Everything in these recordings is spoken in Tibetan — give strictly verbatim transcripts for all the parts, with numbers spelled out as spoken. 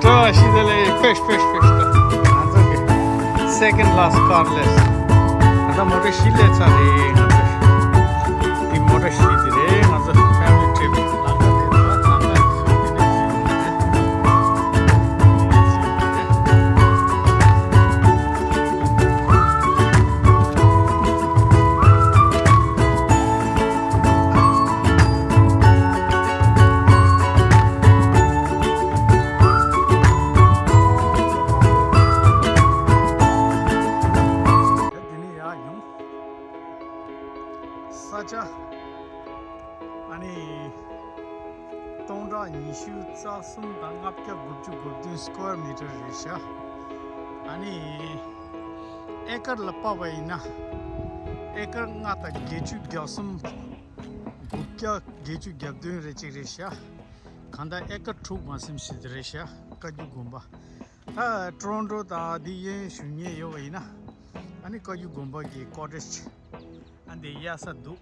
ཨ་ཤི་དེ་ལས་ཕེཤ་ཕེཤ་ཕེཤ་ད། ང་ཚོ་གི་second last car ལས། ད་ལྟ་མོ་ཊ་བཞི་སླེབས་ཚར་རེད་ང་ཚོ། འདི་མོ་ཊ་བཞི་དེ་རེད། ང་ཚོ་family trip ལམ་ཁ་དེ་ཚོ་ལམ་ཁ་དེ་ཚོ་དེ་ནས་བཞི་ཡོང་གི་རེད། དེ་ནས་བཞི་ཡོང་གི་རེད། དེ་ནས་ཡར་ཡོང་། ས་ཆ་ཨ་ནི་སྟོང་ཕྲག་ཉི་ཤུ་རྩ་གསུམ་དང་ལྔ་བརྒྱ་དགུ་བཅུ་གོ་བདུན་square meter རེད་ཤག་ཨ་ནི་ཨེ་ཀར་ལ་དཔག་པ་ཡིན་ན་ཨེ་ཀར་ལྔ་དང་བརྒྱད་ཅུ་གྱ་གསུམ། དགུ་བརྒྱ་བརྒྱད་ཅུ་གྱ་བདུན་རེ་གཅིག་རེད་ཤག་གང་ལྟར་ཨེ་ཀར་དྲུག་མ་ཟིན་ཞིག་རེད་ཤག་བཀའ་བརྒྱུད་དགོན་པ། ད་ཊོ་རོན་ཊོ་དང་འདི་གཡས་གཡོན་བཞུགས་མཁན་ཡོད་པ་ཡིན་ན། ཨ་ནི་བཀའ་བརྒྱུད་དགོན་པ་གི་ཀོ་ཊེཇ་ཨ་འདི་གཡར་ས་འདུག་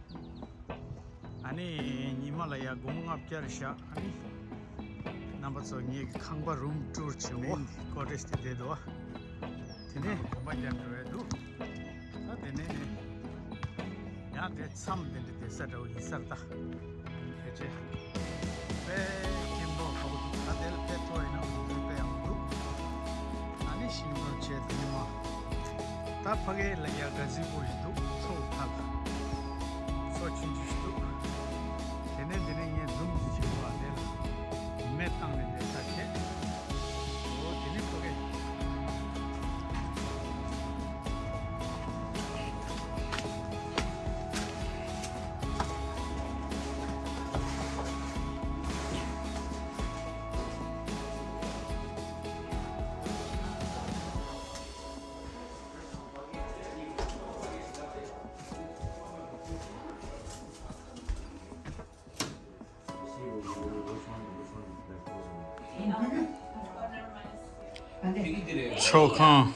ཨ་ནི་ཉི་མ་ལ་ཡ་སྒོར་མོ་ལྔ་བརྒྱ་རེད་ཤག་ཨ་ནི་རྣམ་པ་ཚོ་ངེད་ཀྱི་ཁང་པ་རུམ་ཊུར་བྱེད་འོ། ཀོ་ཊེཇ་དེ་བསྡད་འདུག་དེ་ནས་དགོན་པ་རྒྱབ་འགྲོ་ཡ་འདུག་ད་དེ་ནས་ནི་ཡང་དེ་མཚམས་དེ་འདྲ་བསྡད་ས་འདྲ་བོ་ཡིན་ས་རེད་ད། ཕལ་ཆེར་དཔེ་སྐྱིད་པོ་ཁ་པོ་འདུག་ད་དེ་ལ་དཔེ་མཐོ་ཡིན་ན་འོ་འདུག་དཔེ་ཡག་པོ་འདུག་ཨ་ནི་ཤིང་སྡོང་བྱས་དེ་ནས་མ། ད་ཕ་གི་ལ་ཡ་ག་ཟིག་པོ་ཞིག་འདུག་མཚོ་མཐའ་ལ། མཚོ་ཆུང་ཆུང་ཞིག་འདུག་དེ་ནས་འདི་ནས་ངས་འཛུམ་ཞིག་བྱེད་དགོས་པ་དེ་ལ་མེ་བཏང་ནས་བསྡད་ས་བྱས། འོ་དེ་ནས་ཕ་གི། མཆོད་ཁང་།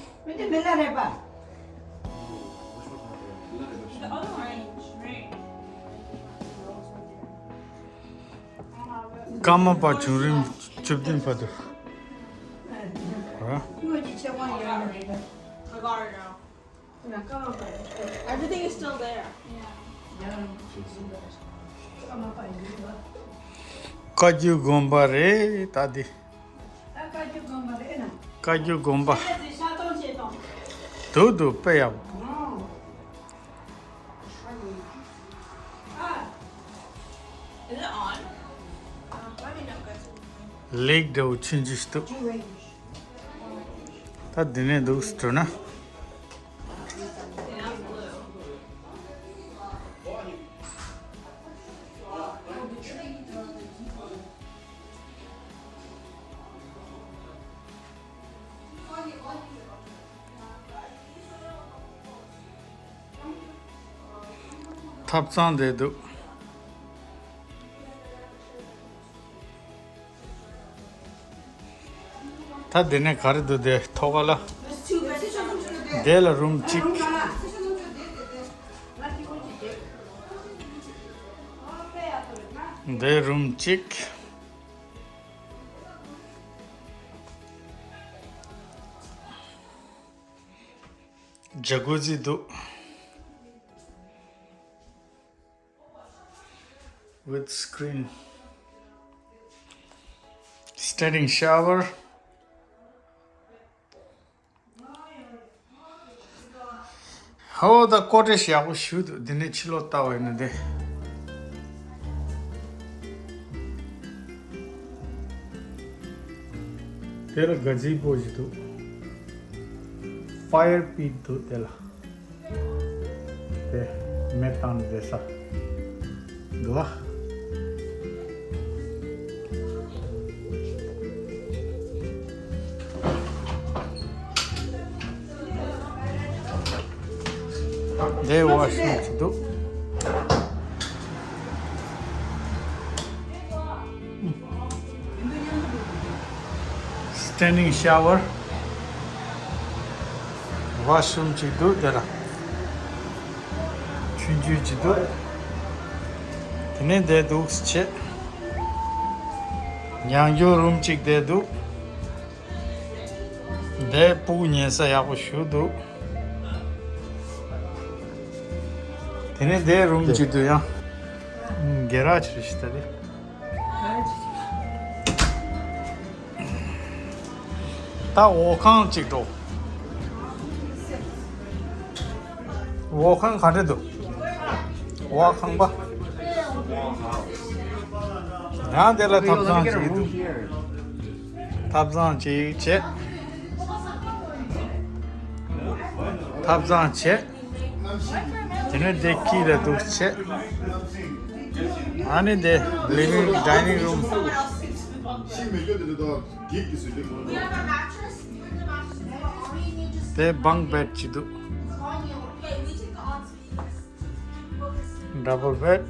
ཀརྨ་པ་བྱུང་རིམ་བཅུ་བདུན་བར་དུ། Everything is still there. བཀའ་བརྒྱུད་དགོན་པ་རེད་ད་འདི། བཀའ་བརྒྱུད་དགོན་པ། འདུག་འདུག་དཔེ་ཡག་པོ་འདུག་ལེགས་འདྲ་བོ་ཆུང་ཆུང་ཞིག་འདུག་ད་འདི་ནས་འདུག་སྤྲོ་ན། ཐབ་ཚང་བསྡད་འདུག་ད་འདི་ནས་ག་རེ་འདུག་དེ་ཐོག་ཁ་ལ། དེ་ལ་རུམ་གཅིག་འདི་རུམ་གཅིག Jacuzzi འདུག With screen. Standing shower. ཧོ་ད་ཀོ་ཊེཇ་ཡག་པོ་ཞིག་འདུག་འདི་ནས་ཕྱི་ལོགས་ལྟ་བ་ཡིན་ན་འདི། དེ་ལ་ག་ཟིག་པོ་ཞིག་འདུག Fire pit འདུག་དེ་ལ། དེ་མེ་བཏང་ནས་བསྡད་ས་འདུག་བ། དེ་ཝ་ཤིང་ཅིག་འདུག Standing shower. Washroom ཅིག་འདུག་དེ་ལ། ཆུང་ཆུང་ཅིག་འདུག་དེ་ནས་བསྡད་འདུག་ཟེར་བྱས། ཉང་རྒྱུག་རུམ་ཅིག་བསྡད་འདུག་འདི་སྤུ་གུ་ཉལ་ས་ཡག་པོ་ཞིག་འདུག་དེ་ནས་འདི་རུམ་གཅིག་འདུག་ཡང་། གེ་ར་ཇི་རེད་ཤག་ད་དེ། ད་འོག་ཁང་གཅིག་འགྲོ། འོག་ཁང་ག་འདྲ་འདུག་འོག་ཁང་པ། ཡང་དེ་ལ་ཐབ་ཚང་གཅིག་འདུག་ཐབ་ཚང་གཅིག་བྱས། ཐབ་ཚང་བྱས། དེ་ནས་དེ་ཁྱི་ལ་འདུག་བྱས། ཨ་ནི་དེ་living dining room། དེ་bunk bed ཅིག་འདུག double bed།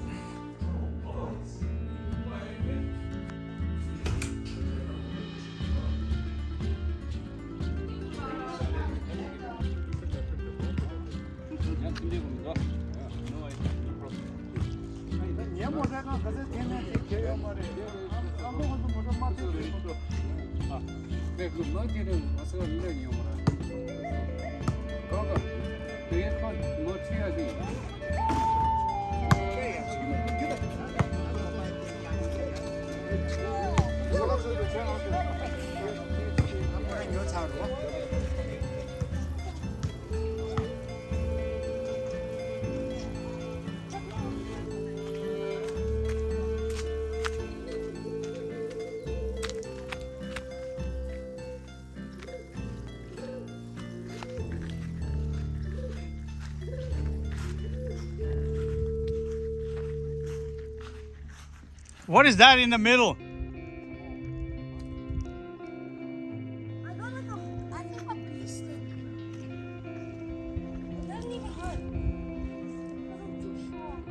What is that in the middle? I got like a, I think a bee sting. It doesn't even hurt. It doesn't do strong.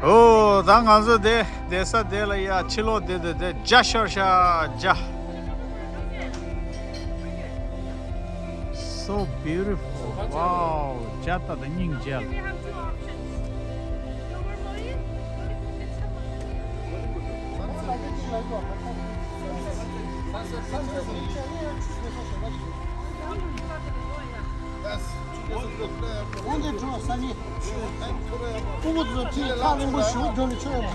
ཨོ། ད་ང་ཚོ་དེ་བསྡད་ས་དེ་ལ་ཡ་ཕྱི་ལོགས་བསྡད་དེ་དེ་རྒྱ་ཤོར་ཤག་རྒྱ། So beautiful. Wow. རྒྱ་ད་ད་སྙིང་རྗེ། འོན་ཏེ་འགྲོ་ས་ནི། ཕྲུ་གུ་ཚོ་ཁྲིད་ཁ་རིང་པོ་ཞུ་འགྲོ་ནི་ཆོག་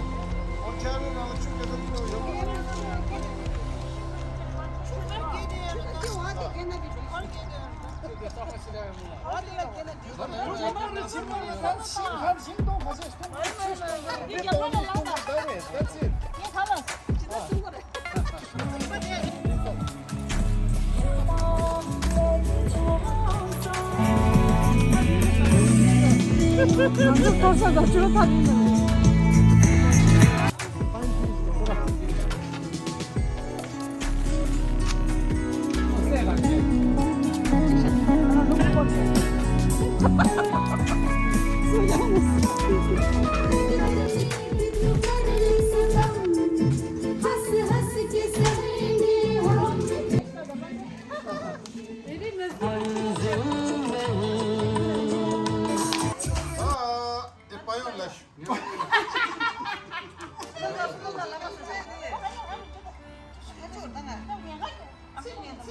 ཡོད་མ།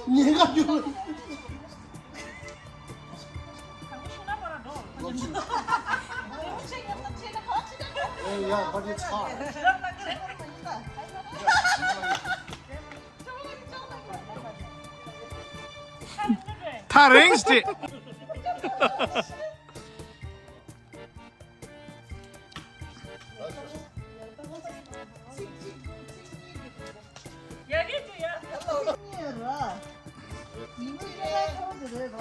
ཉེན་ཁ་བྱུང་། ཨེ་ཡ། but it's hard. ཐག་རིང་སྟེ། ཡ་གི་ཅི་ཡ། ཧེ་ལོ། ཡིན་གྱི་རེད། ཡིན་གྱི་རེད།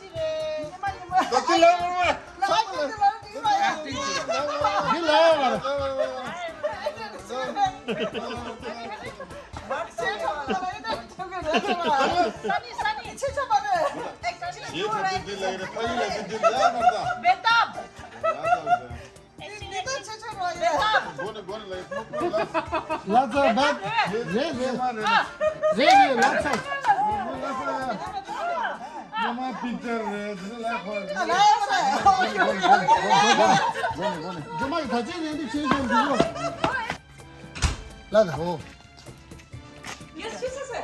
ཉི་མ་ཉི་མ། ད་ཅི་ལབ་རེད། ལབ་ཀྱི་འདུག་ལབ་ཀྱི་འདུག་འདི་ལབ་ཡ་མ་རེད། ས་ནི་ས་ནི། ཆེ་ཆོ་མ་རེད། ཞེས་ཐུབ་འདི་ལབ་རེད། ཕ་ཡུལ་ལ་འདི་འདི་ལབ་མ་རེད། བེ་ཏབ། འདི་འདི་ད་ཆེ་ཆོ་རོ་ཡ། མགོ་ནས་མགོ་ནས་ལ་ཡི་སྨུག་པོ་ལ། ལ་ཙ་བད། རེད་རེད། རེད་མ་རེད། རེད་རེད་ལ་ཙ། ཉི་མ་པིག་ཅར་རེད། འདི་ལ་ཁོ། ལ་ཡ་མ་རེད། མགོ་ནས་མགོ་ནས་མགོ་ནས། ཇོ་མ་གི་ད་ཅི་རེད་འདི་ཆེ་ཆོ་འདུག་ལ་ད་འོ། ཡེ་ཤི་སི་སི།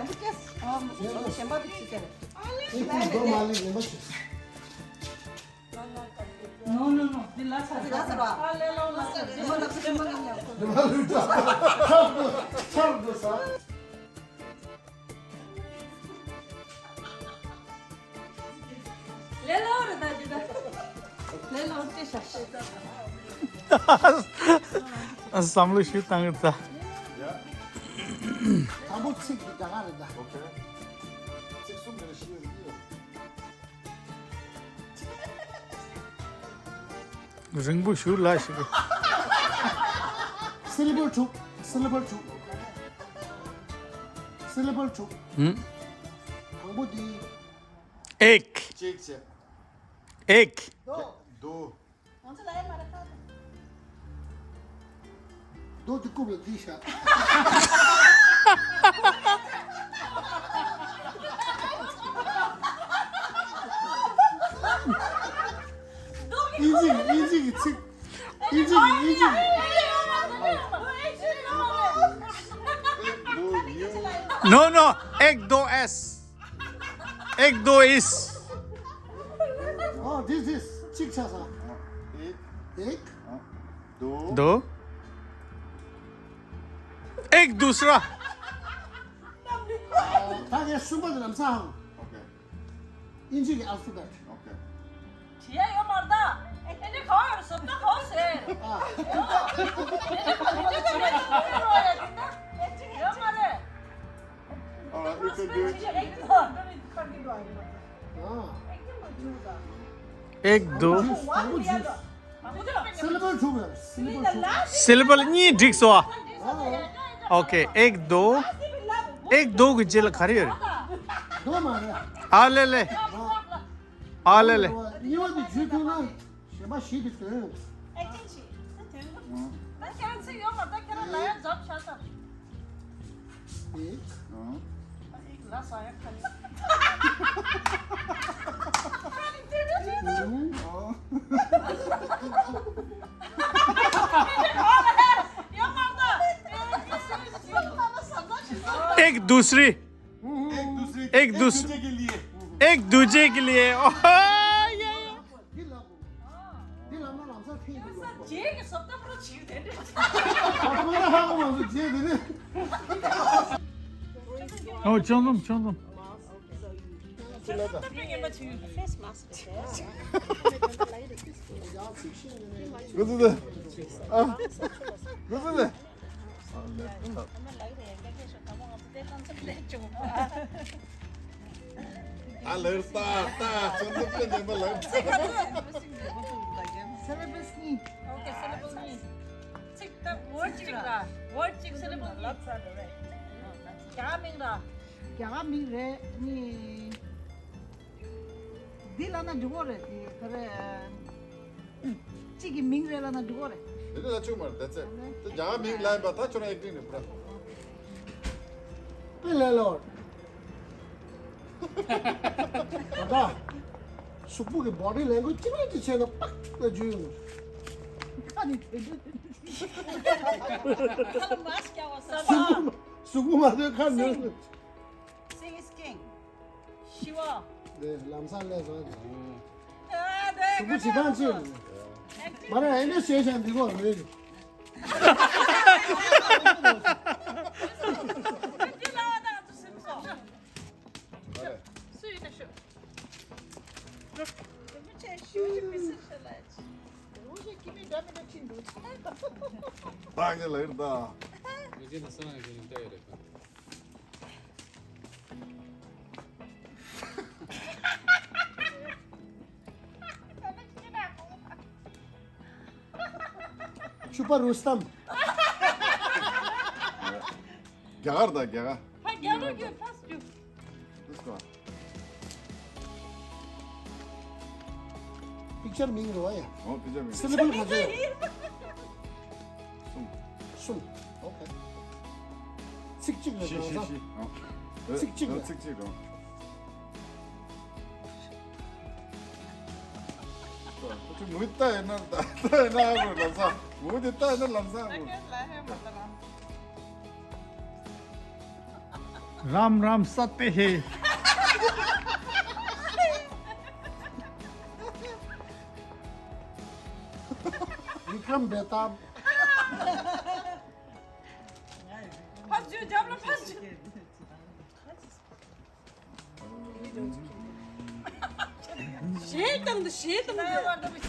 ཨ་མ་སི་གཞན་པ་དེ་ཆི་ཟེར། ཨེ་ཁུ་འགྲོ་མ་ལི་ངན་པ་ཞིག No, no, no. འདི་ལ་ཚ་ཚ་ཚ། ཨ་ལེ་ལོ་ལ་ཚ། ཉི་མ་ལ་ཚ། ཉི་མ་ལ་ཚ། ཚར་འགྲོ་ས། ལེ་ལོ་རེད་ད་འདི་ད། ལེ་ལོ་ཏེ་ཤ་ཤ། བསམ་བློ་ཞིག་བཏང་གི་ད། དང་པོ་ཚིག་འདི་རྒྱ་གར་རེད་ད། ཨོ་ཁེ། ཚིག་གསུམ་དེ་ལ་ཤེས་ཡོད་ཀྱི་ཡོད། རིང་པོ་ཞུ་ལ་ཞིག་སི་ལི་བར་དྲུག་སི་ལི་བར་དྲུག་སི་ལི་བར་དྲུག་ཧུམ། དང་པོ་འདི། ཨེག་གཅིག་བྱས། ཨེག་རྡོ། རྡོ། ང་ཚོ་ལ་ཡ་མ་ར་ཁ། རྡོ་འདི་རྐུབ་ལ་འདི་བཞག་དབྱིན་ཇི་གི་དབྱིན་ཇི་གི་ཚིག་དབྱིན་ཇི་གི་དབྱིན་ཇི་གི No, no, ek do es. Ek do is. Oh, this, this. གཅིག་ཆགས་སོང་། एक एक दो दो एक दूसरा ད་ངས་གསུམ་པ་དེ་ལམ་སང་། ཨིན་ཇི་གི་ཨལ་ཕ་བེ་ཊི། བྲིས་ཡ་ཡོད་མ་རེད་ད། ཨེ་ནི་ག་བར་སོབ་ད་ག་བར་ཟེར། ཨ། ཡོད་མ་རེད། ཨ། एक दो སི་ལི་བར་དྲུག་སི་ལི་བར་དྲུག་སི་ལི་བར་གཉིས་འགྲིག་སོང་། ཨོ་ཁེ། एक दो एक दो གི་རྗེས་ལ་ག་རེ་ཡོད་རེད། རྡོ་མ་རེད། ཨ་ལེ་ལེ། ཨ་ལེ་ལེ། གཉིས་པ་དེ་བརྗོད་ཐུབ་ན་གཞན་པ་བཞི་དེ་ཐོན། ཨེ་ཅིག་ཅིག་ད་ཐོན། ད་ཁྱེད་རང་ཚིག་ཡོད་མ་ད་ཁྱེད་རང་ལ་ཡ་འཛབ་བྱ་ད། ཨེ། ཨ་ཨེ་ལ་ས་ཡ་ཁ་ནི། ཡོད་མ་ད། एक दूसरी एक दूसरे एक दूस- एक दूजे के लिए। एक दूजे के लिए। ओह, ये, ये। འདི་ལབ་དགོས། འདི་ལབ་ན་ལམ་སང་ཐེངས་འདི་ལབ་དགོས། རྗེས་ཀྱི་བཟོ་ལྟ་པོ་བྱེད་དེ་འདྲ། ཨ་ཁོ་ན་ཧ་གོ་མ་སོང་རྗེས་འདི་ནི། ཨོ་ཅང་ཙམ་ཅང་ཙམ། ཅི་ལབ་ད། ངན་པ་བྱེད། Face mask. ཨ། ད་ལར་ལྟ་ལྟ་ཚོན་ཚོན་པའི་ནེམ་པ་ལར། Syllabus གཉིས། Okay, syllabus གཉིས། ཚིག་ད་word གཅིག་ར། Word གཅིག syllabus གཉིས། རྒྱ་མིང་ར། རྒྱ་མིང་རེད་ནི། འདི་ལབ་ན་འགྲིག་གོ་རེད། འདི་ག་རེ། གཅིག་གི་མིང་རེད་ལབ་ན་འགྲིག་གོ་རེད། འདི་ནི་ལ་ཆུག་མ་རེད། That's it. དེ་རྒྱ་མིང་ལབ་པ་ད་ཁྱོད་རང་ཨེག་ཊིང་རེད་པ། དཔེ་ལས་སླ་བ་རེད། ད་ལྟ་གཟུགས་པོ་གི་body language ཅི་མ་ཅི་བྱས་ན་པག་ལ་འཇུ་ཡོང་། ཁ་ནི་དེ་འདྲ་དེ་འདྲ། ཁ་ལ་mask རྒྱག་པ་ས་གཟུགས་པོ་གཟུགས་པོ་མ་ཐོན་ཁ་ནི། Sing is king. ཤི་བ། དེ་ལམ་སང་ལས་བཟོ་ཡ་དེ། ཨ་དེ་གཟུགས་པོ་བྱེད་སྟངས་ཅི་ཡོད་རེད། མ་རེད། ཨེ་འདྲ་བྱས་བྱས་འདི་གོ་རེད། སུ་ཡིན་ན་ཤོད། ད་ངས་ལ་ཡིར་ད། ངས་ཀྱི་ན་ས་ང་ཀྱི་ནི་ལྟ་ཡོད་རེད་པ། ཆུ་པ་རུ་སྟམ། རྒྱ་གར་དང་རྒྱ་གར། ཧ་རྒྱ་གར་གྱི་ཕ་སུ་རྒྱུ། Let's go. པིག་ཅར་མིང་རེད་བ་ཡ། ཨོ་པིག་ཅར་མིང་། སི་ལེ་བལ་ག་ཚོད་ཡོད། གསུམ། གསུམ། ཨོ་ཁེ། ཚིག་གཅིག་རེད་བཞི་བཞི་བཞི། ཨོ། ཚིག་གཅིག་རེད། ཚིག་གཅིག་རེད། ཁོ་ཚོས་མུ་ལྟ་ཡིན་ན་ལྟ་ཡིན་ན་ཧ་གོ་ལམ་སང་། མུ་དེ་ལྟ་ཡིན་ན་ལམ་སང་ཧ་གོ། राम राम सत्य है। विक्रम बेताब। ཕར་ཞོག་རྒྱབ་ལ་ཕར་ཞོག་གཞས་བཏང་འདུག་གཞས་བཏང་འདུག་ད་ཡོད་མ་རེད། ད་ཨེག་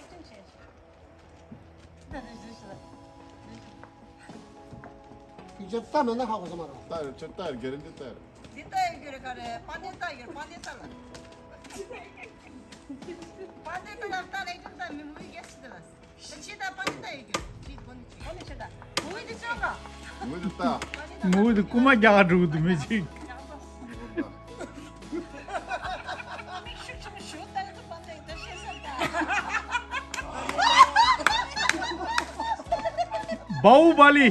ཤན་བྱས། ད་རེ་རེ་ཞིག་ལ། ཁྱོད་ལྟ་མེད་ན་ཧ་གོ་ས་མ་རེད། ལྟ་ཡོད། ཁྱོད་ལྟ་ཡོད། གྷེ་རན་ཊི་ལྟ་ཡོད། འདི་ལྟ་ཡོད་རྒྱུ་རེད་ག་རེ། དཔལ་ལྡན་ལྟ་ཡོད། དཔལ་ལྡན་ལྟ་ལ། དཔལ་ལྡན་ལྟ་ལ་ལྟ་ལ་ཡོད་ལྟ་མི་མུ་ཡི་གེ་སི་ལ། ད་ཕྱི་ད་དཔལ་ལྡན་ལྟ་ཡོད་རྒྱུ། ཅི་གོ་ནི་ཅི་གོ་ནི་ཕྱི་ད། མུ་ཡི་གེ་ཅོ་ལ། མུ་ཡི་གེ་ལྟ། མུ་ཡི་གེ་རྐུ་མ་རྒྱག་འགྲོ་གི་འདུག་མི་ཅིག बाहुबली।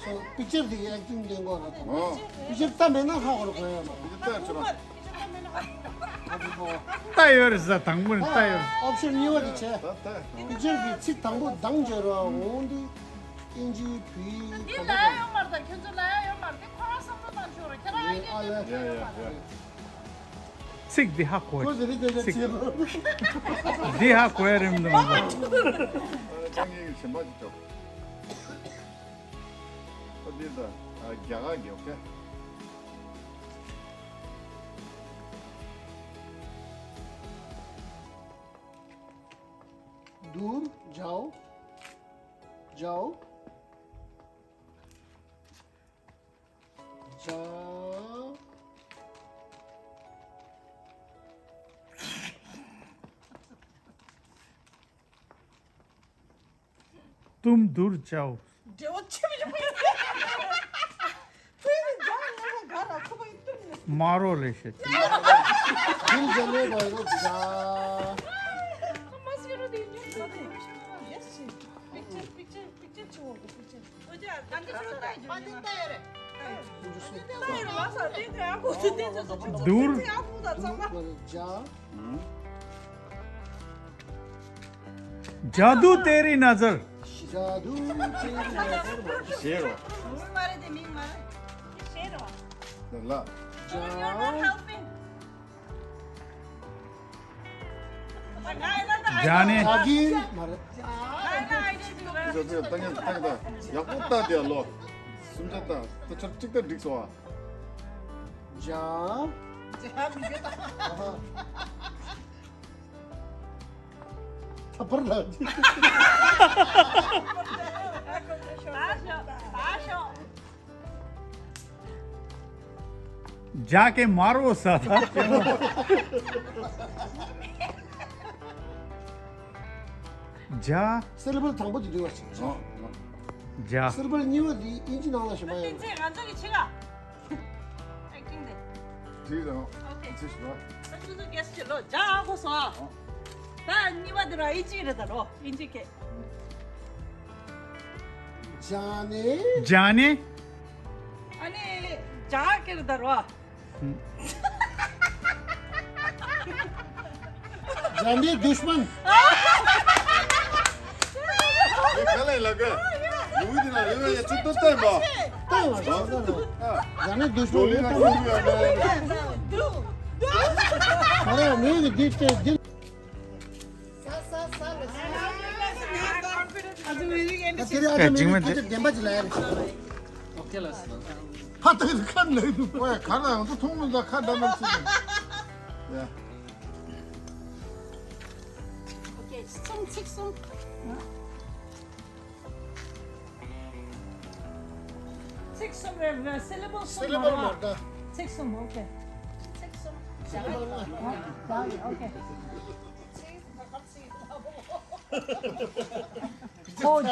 སོ་པིག་ཅར་དེ་གི་ཨེག་ཊིང་བསྟན་གོ་ན། ཨོ། པིག་ཅར་ལྟ་མེད་ན་ཧ་གོ་ར་གོ་ཡ་མ། པིག་ཅར་ལྟ་ཡོད་ཆོག་ལྟ་ཡོད་རེད་ཟེར། དང་པོ་ནས་ལྟ་ཡོད་རེད། ཨོབ་ཤན་གཉིས་པ་དེ་བྱས། ད་ལྟ་པིག་ཅར་གི་ཚིག་དང་པོ་དང་བརྗོད་ར་འོང་དུས་ཨིན་ཇི་བོད་ཡིག་འདི་གང་ལ་ཡ་ཡོད་མ་རེད། ད་ཁྱོད་ཚོ་ལ་ཡ་ཡོད་མ་རེད། དེ་ཁོ་རང་བསམ་བློ་བཏང་ཆོག་ར། ཁྱེད་རང་ཨ་ཡ་ཡ་ཡ། ཚིག་འདི་ཧ་གོ། ཁོ་ཟེར་རེད་དེ་ཚིག་ཚིག་འདི་ཧ་གོ་ཡ་རེད་མི་འདུག་ང་ཚོ། ཨ་ཅང་ངེས་ཀྱི་ཞེན་པ་ཅིག་ཆོག་ཨ་འདི་ད་ཨ་རྒྱ་གར་གྱི་ཨོ་ཁེ། दूर जाओ, जाओ। जा। तुम दूर जाओ। འབྲེལ་བ་ཆེ་མི་ཆོག་པ་ཡིན། ཕུའི་ནི་རྒྱ་ལ་ངོ་མ་ག་ར་ཁོ་པ་ཡིན་ཏུ་ནི། मारो ले से। दिल जले भैरव जा। ཁོ་མ་སི་རུ་དེ་ཉིད་ཁོ་དེ་ཡེ་སི། པིག་ཅར་པིག་ཅར་པིག་ཅར་ཆེ་བོ་གི་པིག་ཅར། दूर। जादू तेरी नजर। जादू तेरी नजर। ཤེས་རོ། མིང་མ་རེད་དེ། མིང་མ་རེད། ཤེས་རོ། ལ། जाने। ད་ངས་ལྟ་ཡག་པོ་ལྟ་དེ་ལོ། སུམ་ཆ་ལྟ། ད་ཆར་གཅིག་ལྟ་འགྲིག་སོང་ཨ། ཇ། ཇ་མི་དགོས་ད། ད་པར་ལ། ད་ཤོག་ད་ཤོག जाके मारो साला। जा। སི་ལེ་བལ་དང་པོ་དེ་འདྲ་བ་ཞིག་ཨོ། जा། སི་ལེ་བལ་གཉིས་པ་དེ་ཨིན་ཇི་ནང་ལ་ཞིག་མ་ཡོད། ཏིན་ཙེ་ང་ཚོ་གི་ཆི་ག་ཨེག་ཊིང་དེ། དེ་རང་། ཨོ་ཁེ། ཅི་ཞིག་ར། ད་ཆུ་ཚོད་གེ་སི་ཆི་ལོ་ཇ་ཨ་ཁོ་སོ། ཨོ། ད་གཉིས་པ་དེ་ར་ཨིན་ཇི་རེད་ད་རོ། ཨིན་ཇི་སྐད། जाने। जाने। ཨ་ནི་ཇ་སྐད་རེད་ད་རོ། जाने दुश्मन। ཨེ་ག་ལ་ལ་ག་ལུས་དེ་ན་རེ་བ་ཡ་ཚུལ་ཏོ་ཏོ་མ། ཏོ་མ། जाने दुश्मन། ལུས་ན་ལུས་ཡ་ན། ཨ་རེ་ནུས་ཀྱི་འདི་ལྟས་འདི། ཨ་ཙི་མི་རིགས་ཨེ་འདྲ་ཁྱེད་རང་ཨ་ཙི་མི་རིགས་ཁ་ཆེ་བདེན་པ་ཅིག་ལ་ཡ་རེད། ཨོ་ཁེ་ལ་སོ། ཕ་ཏི་ཁ་ནས་འདུག་ཨོ་ཡ་ག་ལ་ང་ཚོ་མཐོང་མི་འདུག་ཁ་འདྲ་མི་ཚིག་ཡ། ཨོ་ཁེ་གསུམ་ཚིག་གསུམ། ཚིག་གསུམ་རེད་རེད། སི་ལེ་བལ་གསུམ་མ་རེད། ཚིག་གསུམ། ཨོ་ཁེ། ཚིག་གསུམ། ཨོ་ཨོ་ཁེ། ཨོ།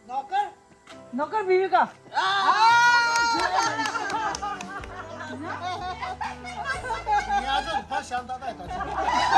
ནོ་ཀར། ནོ་ཀར་བི་བི་ཀ། ཉ་ཚོ་ཕ་ཤ་འདའ་ད་ད།